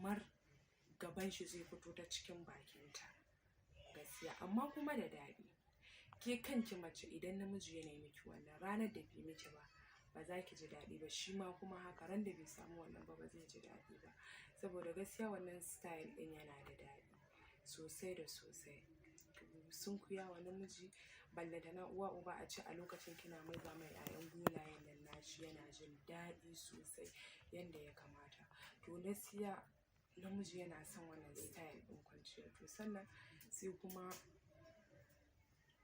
kamar gaban shi zai fito ta cikin bakinta gaskiya, amma kuma da daɗi. Ke kanki mace, idan namiji yana miki wannan, ranar da bai miki ba, ba za ki ji daɗi ba. Shi ma kuma haka, ran da bai samu wannan ba, ba zai ji daɗi ba. Saboda gaskiya wannan style ɗin yana da daɗi sosai da sosai. Sunkuya wa namiji, ballantana uwa uba a ce a lokacin kina murza mai 'ya'yan golayen nan nashi, yana jin daɗi sosai yanda ya kamata. To gaskiya namiji yana son wannan style ɗin kwanciya. To sannan sai kuma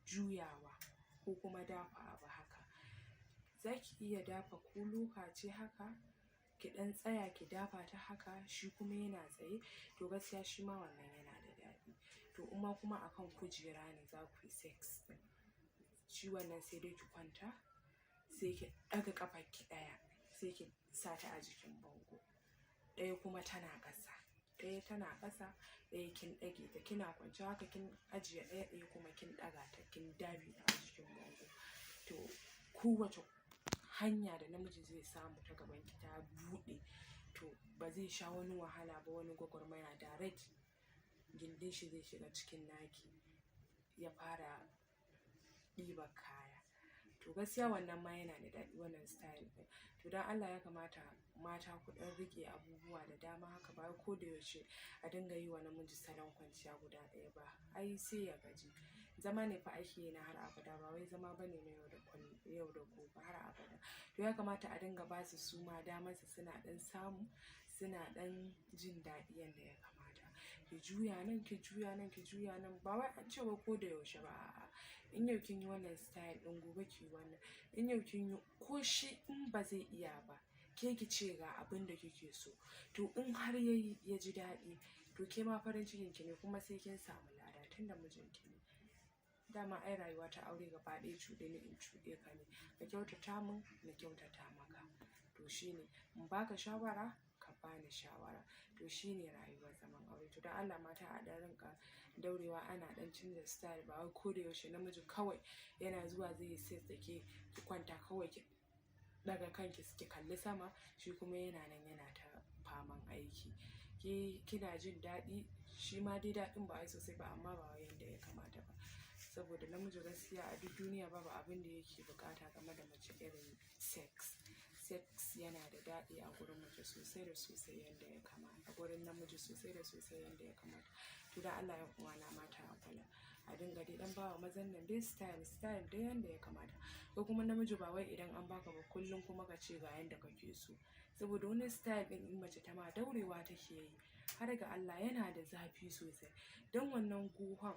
juyawa ko kuma dafa abu haka. Za ki iya dafa ko loka ce haka, ki ɗan tsaya ki dafa ta haka, shi kuma yana tsaye. To gaskiya shi ma wannan yana da daɗi. To in ma kuma akan kujera ne za ku yi sex ɗin, shi wannan sai dai ki kwanta, sai ki ɗaga ƙafarki ɗaya, sai ki sa ta a jikin bango. Ɗaya kuma tana ƙasa. Ɗaya tana ƙasa, ɗaya kin ɗage ta. Kina kwance haka kin ajiye ɗaya, ɗaya kuma kin ɗaga ta, kin dafe ta a jikin bango. To kowace hanya da namiji zai samu ta gabanki ta buɗe, to ba zai sha wani wahala ba, wani gwagwarmaya, direct gindin shi zai shiga cikin naki ya fara ɗiban kaya. To gaskiya wannan ma yana da daɗi, wannan style ɗin. To don Allah ya kamata mata ku ɗan riƙe abubuwa da dama haka, ba wai ko da yaushe a dinga yi wa namiji salon kwanciya guda ɗaya ba. Ai sai ya gaji. Zama ne fa ake yi na har abada, ba wai zama bane na yau da kullum, yau da gobe, har abada. To ya kamata a dinga ba su suma damar su, suna ɗan samu, suna ɗan jin daɗi yanda ya kamata. Ki juya nan, ki juya nan, ki juya nan. Ba wai an ce wai ko da yaushe ba, a'a. In yau kin yi wannan style ɗin, gobe ki yi wannan. In yau kin yi, ko shi in ba zai iya ba, ke ki ce ga abin da kike so. To in har ya yi ya ji daɗi, to ke ma farin cikin ki ne, kuma sai kin samu lada tunda mijinki ne. Dama ai rayuwa ta aure gaba ɗaya cuɗe ni in cuɗe ka ne. Ka kyautata mun, na kyautata maka. To shine in baka shawara, ka bani shawara. To shine rayuwar zaman aure. To don Allah mata a ɗan rinƙa daurewa ana ɗan canza style, ba wai ko da yaushe namiji kawai yana zuwa zai yi sex da ke, ki kwanta kawai ki ɗaga kanki ki kalli sama, shi kuma yana nan yana ta faman aiki. Ke kina jin daɗi, shi ma dai daɗin ba wai sosai ba, amma ba wai yanda ya kamata ba. Saboda namiji gaskiya a duk duniya babu abin da yake buƙata game da mace irin sex. Sex yana da daɗi a gurin mace sosai da sosai yanda ya kamata. A gurin namiji sosai da sosai yanda ya kamata. To don Allah 'yan uwana mata a kula. A dinga dai ɗan bawa mazan nan dai style style dai yanda ya kamata. Ko kuma namiji ba wai idan an baka ba kullum kuma ka ce ga yanda kake so. Saboda wani style ɗin in mace ta ma, daurewa take yi. Har ga Allah yana da zafi sosai. Don wannan gohon,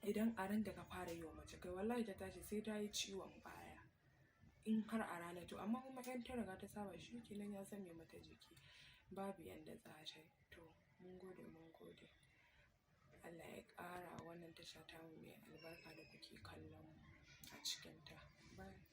idan a ran da ka fara yi wa mace, kai wallahi ta tashi sai ta yi ciwon baya. In har a rana to, amma kuma in ta riga ta saba, shi kenan, ya zame mata jiki. Babu yanda za ta yi. To mun gode, mun gode. Allah ya ƙara wannan tasha tamu mai albarka da kuke kallon mu a cikinta. Bye.